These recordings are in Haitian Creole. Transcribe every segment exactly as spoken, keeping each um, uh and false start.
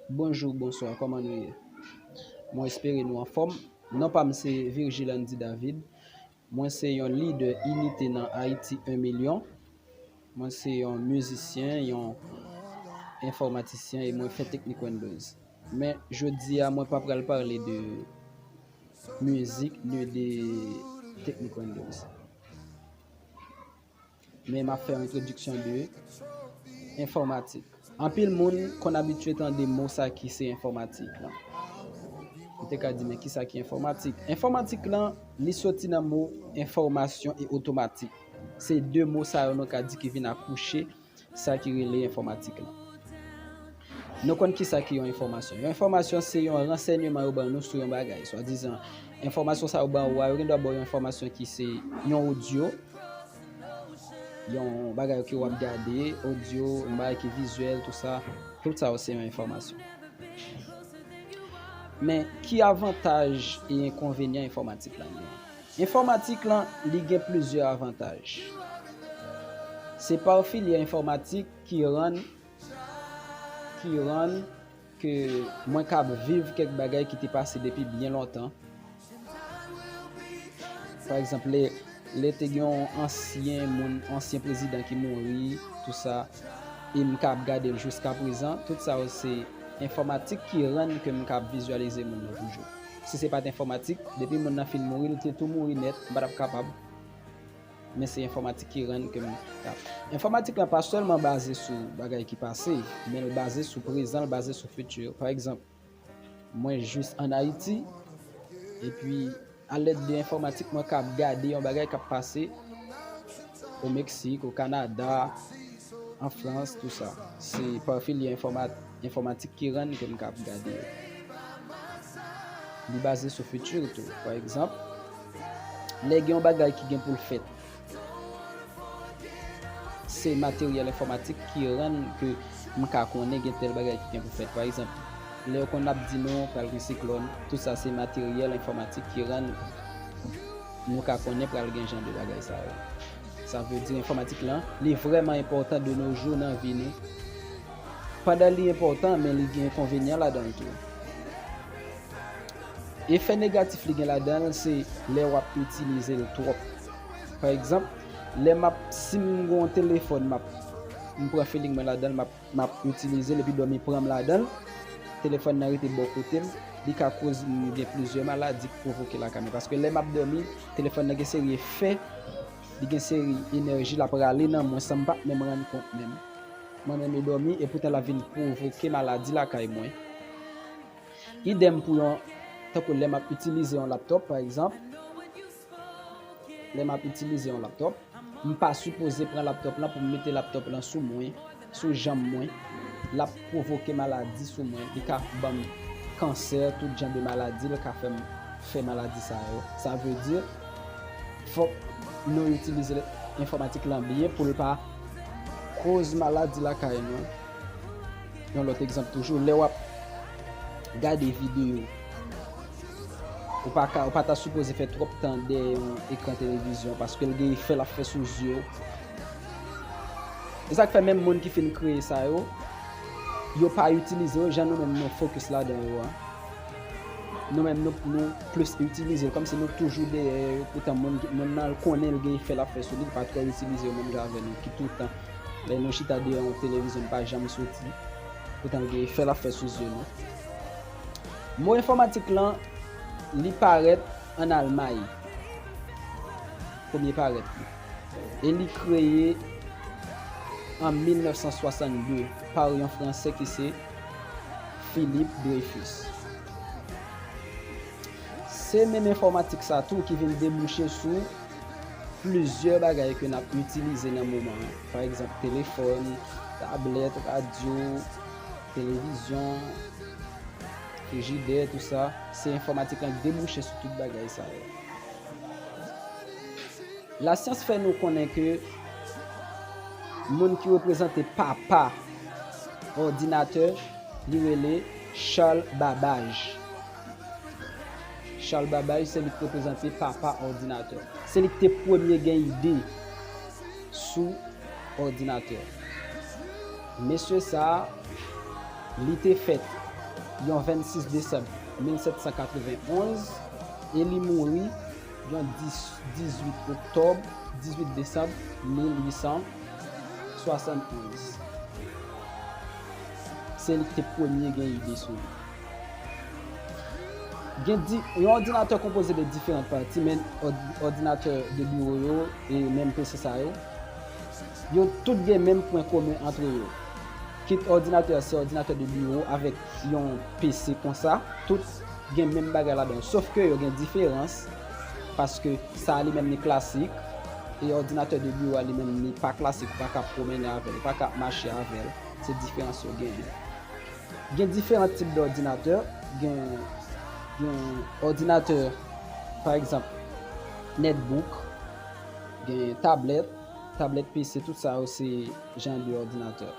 Bonjou, bonswa, kòman nou ye? Mwen espere nou anfòm. Non pa m se Virgil Andy David. Mwen se yon lidè inite nan Ayiti en milyon. Mwen se yon mizisyen, yon enfòmatisyen e mwen fè teknik Windows. Men jodi a, mwen pa pral pale de mizik ni de teknik Windows. Men m ap fè yon entwodiksyon de enfòmatik. Anpil moun konn abitye tande mo sa ki se enfòmatik lan. Ou te ka di, men kisa ki enfòmatik? Enfòmatik lan, li soti nan mo enfòmasyon e otomatik. Se de mo sa yo nou ka di ki vin akouche sa ki rele enfòmatik lan. Nou konn kisa ki yon enfòmasyon. Yon enfòmasyon se yon ransèyman yo ban nou sou yon bagay. Swadizan, enfòmasyon sa yo ban ou a, yo gen dwa ba w yon enfòmasyon ki se yon odyo, yon bagay ke w ap gade, odyo, yon bagay ki vizyèl, tou sa. Tout sa yo se yon enfòmasyon. Men, ki avantaj e enkonvenyan enfòmatik lan gen? Enfòmatik lan, li gen plizyè avantaj. Se pa filyè enfòmatik ki rann, ki rann ke mwen kab viv kèk bagay ki te pase depi byen lontan. Pa egzanp, lè, lè te gen yon ansyen moun, ansyen prezidan ki mouri, tou sa, e m kab gade l jiska prezan, tout sa yo se enfòmatik ki rann ke m kab vizyalize moun nan toujou. Si se pa t enfòmatik, depi moun nan fin mouri, li te tou mouri nèt, m pa t ap kapab. Men se enfòmatik ki rann ke m kab. Enfòmatik lan pa sèlman baze sou bagay ki pase, men l baze sou prezan, l baze sou fiti. Pa egzanp, mwen jis ann Ayiti, epi alèd de enfòmatik, mwen kab gade yon bagay k ap pase o Meksik, o Kanada, an Frans, tou sa. Se pa filyè enfòma-, enfòmatik ki rann ke m kab gade yo. Li baze sou fiti tou. Pa egzanp, lè gen yon bagay ki gen pou l fèt, se materyèl enfòmatik ki rann ke m ka konnen gen tèl bagay ki gen pou fèt. Pa egzanp, lè yo konn ap di nou pral gen siklòn, tout sa se materyèl enfòmatik ki rann nou ka konnen pral gen jan de bagay sa yo. Sa vle di enfòmatik lan, li vrèman enpòtan de nos jours nan vi nou. Pandan li enpòtan, men li gen enkonvenyan ladan l tou. Efè negatif li gen ladan l, se lè w ap itilize l twòp. Pa egzanp, lè m ap, si m gen yon telefòn, m ap, m pran feeling mwen ladan l, m ap, m ap itilize l, epi dòmi pran m ladan l, telefòn nan rete bò kote m, li ka koz m gen plizyè maladi k pwovoke lakay mwen. Paske lè m ap dòmi, telefòn nan gen seri efè, li gen seri enèji l ap rale nan mwen san m pa t menm rann kont menm. Mwen menm e dòmi, e poutan l ap vin pwovoke maladi lakay mwen. Idèm pou yon, tankou lè m ap itilize yon laptòp, pa egzanp. Lè m ap itilize yon laptòp, m pa sipoze pran laptòp lan pou m mete laptòp lan sou mwen, sou janm mwen. L ap pwovoke maladi sou mwen. Li ka ban m kansè, tout jan de maladi, li ka fè m fè maladi sa yo. Sa vle di, fòk nou itilize enfòmatik lan byen pou l pa koz maladi lakay nou. Yon lòt egzanp toujou, lè w ap gade videyo, ou pa ka, ou pa ta sipoze fè twòp tan dèyè yon ekran televizyon paske l gen efè l ap fè sou zye w. E sa k fè menm moun ki fin kreye sa yo, yo pa itilize yo jan nou menm nou fokis ladan yo a. Nou menm nou, nou plis itilize l, kòmsi nou toujou dèyè yo, poutan moun, moun nan konnen l gen efè l ap fè sou li, li pa twò itilize yo menm jan avè nou ki toutan, lè nou chita dèyè yon televizyon, nou pa janm soti, poutan l gen efè l ap fè sou zye nou. Mo enfòmatik lan, li parèt ann Almay. Premye parèt li. E li kreye an mil nèf san swasann de pa yon Fransè ki se Philippe Dreyfus. Se menm enfòmatik sa tou ki vin debouche sou plizyè bagay ke n ap itilize nan moman an. Pa egzanp, telefòn, tablèt, radyo, televizyon, frijidè, tou sa. Se enfòmatik lan ki debouche sou tout bagay sa yo. Lasyans fè nou konnen ke moun ki reprezante papa òdinatè, li rele Charles Babbage. Charles Babbage, se li ki reprezante papa òdinatè. Se li ki te premye gen ide sou òdinatè. Mesye sa a, li te fèt yon vennsis desanm mil sèt san katrevenn onz e li mouri yon dis, dizuit oktòb, dizuit desanm mil uit san swasannonz. Se li ki te premye gen ide sou li. Gen di, yon òdinatè konpoze de diferan pati, men òd-, òdinatè de biwo yo e menm P C sa yo, yo tout gen menm pwen komen antre yo. Kit òdinatè a se òdinatè de biwo avèk yon P C konsa, tout gen menm bagay ladan yo, sof ke yo gen diferans, paske sa a li menm li klasik, e òdinatè de biwo a li menm li pa klasik, ou pa ka pwomennen avè l, ou pa ka mache avè l, se diferans yo genyen. Gen diferan tip dòdinatè, gen, gen òdinatè, pa egzanp, netbook, gen tablèt, tablèt P C, tout sa yo se jan de òdinatè.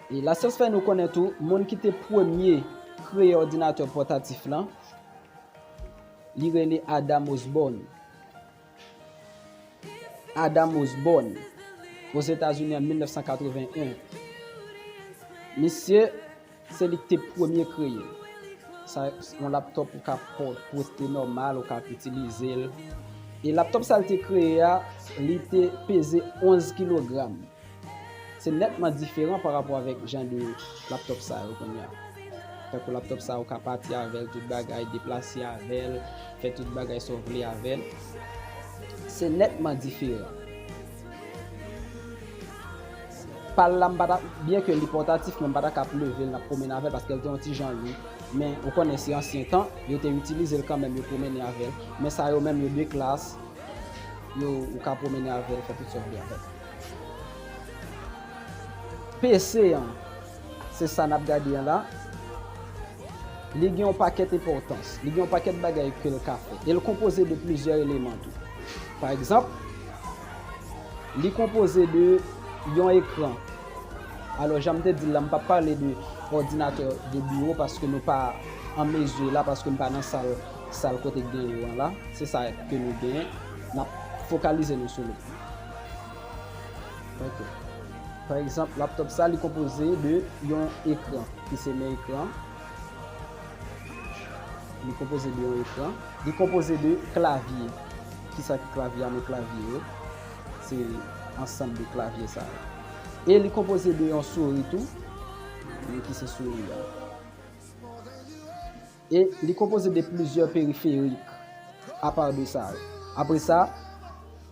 E lasyans fè nou konnen tou, moun ki te premye kreye òdinatè pòtatif lan, li rele Adam Osborn. Adam Osborn, Ozetazini an mil nèf san katrevenn en. Misye, se li ki te premye kreye l. Sa, yon laptòp ou ka pò-, pote nòmal, ou ka ap itilize l. E laptòp sa l te kreye a, li te peze onz kilogram. Se nètman diferan pa rapò avèk jan de laptòp sa yo kounye a. Tankou laptòp sa, ou ka pati avè l, tout bagay, deplase avè l, fè tout bagay sa w vle avè l. Se nètman diferan. Pa l la, m pa ta, byen ke li pòtatif, men m pa ta ka ap leve l, n ap pwomennen avè l, paske l te yon ti jan lou. Men, ou konnen, se ansyen tan, yo te itilize l kanmenm, yo pwomennen avè l. Men sa yo menm, yo de klas, yo, ou ka pwomennen avè l, fè tout sa w vle avè l. P C an, se sa n ap gade an la. Li gen yon pakèt enpòtans, li gen yon pakèt bagay ke l ka fè. E l konpoze de plizyè eleman tou. Pa egzanp, li konpoze de yon ekran. Alò, jan m te di l la, m p ap pale de òdinatè de biwo paske nou pa an mezi la, paske m pa nan sal, sal kote k gen yo an la. Se sa ke nou genyen. N ap fokalize nou sou li. Ok. Pa egzanp, laptòp sa, li konpoze de yon ekran, ki se men ekran. Li konpoze de yon ekran. Li konpoze de klavye. Kisa ki klavye a? Men klavye yo. Se ansanm de klavye sa yo. E li konpoze de yon souri tou. Men ki se souri a. E li konpoze de plizyè periferik apa de sa yo. Apre sa,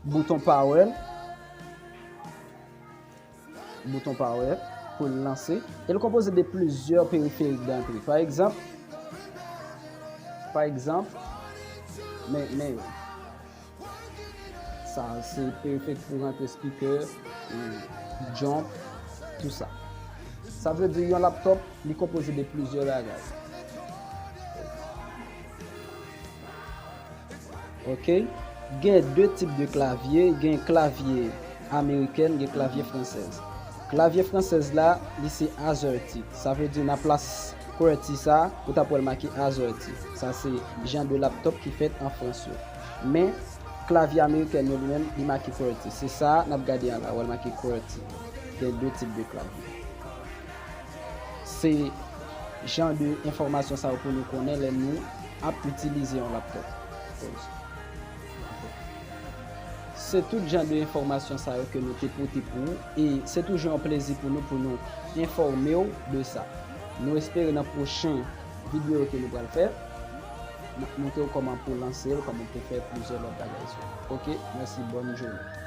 bouton power, bouton power pou l lanse. E l konpoze de plizyè periferik dantre. Pa egzanp, pa egzanp, men, men yo. Sa, se periferik pou rantre speaker, e, jump, tout sa. Sa vle di yon laptòp, li konpoze de plizyè bagay. Ok? Gen de tip de klavye, gen klavye amerikèn, gen klavye fransèz. Klavye fransèz la, li se azerti. Sa vle di nan plas qwerty sa, ou t ap wè l make azerti. Sa se jan de laptòp ki fèt an Frans yo. Men, klavye amerikèn yo li menm, li make qwerty. Se sa n ap gade an la, wè l make qwerty. Gen de tip de klavye. Se jan de enfòmasyon sa yo pou nou konnen lè nou ap itilize yon laptòp. Se tout jan de enfòmasyon sa yo ke nou te pote pou ou, e se toujou yon plezi pou nou, pou nou enfòme w de sa. Nou espere nan pwochen videyo ke nou pral fè, n ap montre w kòman pou lanse l, kòman pou fè plizyè lòt bagay sou li. Ok, mèsi, bòn jounen.